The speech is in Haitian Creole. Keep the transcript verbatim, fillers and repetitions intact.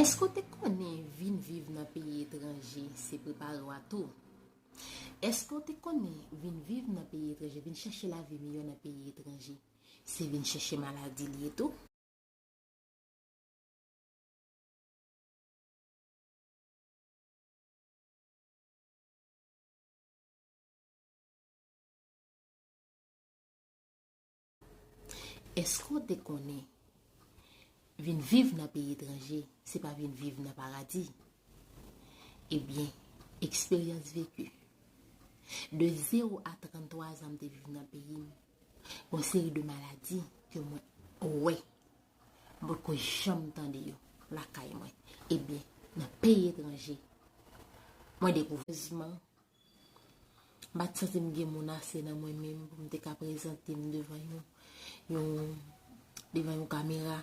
Èske w te konnen vin viv nan peyi etranje se prepare w a tou? Èske w te konnen vin viv nan peyi etranje, vin chèche lavi miyò nan peyi etranje, se vin chèche maladi li ye tou? Èske w te konnen vin viv nan peyi etranje se pa vin viv nan paradi? Ebyen, eksperyans veki. De zewo a tranntwa zan m te viv nan peyi m, gon seri de maladi ke mwen wè, m potko janm tande yo lakay mwen. Ebyen, nan peyi etranje, mwen dekouvri. Malezman, m pa t santi m gen moun ase nan mwen menm pou m te ka prezante m devan yon, yon, devan yon kamera.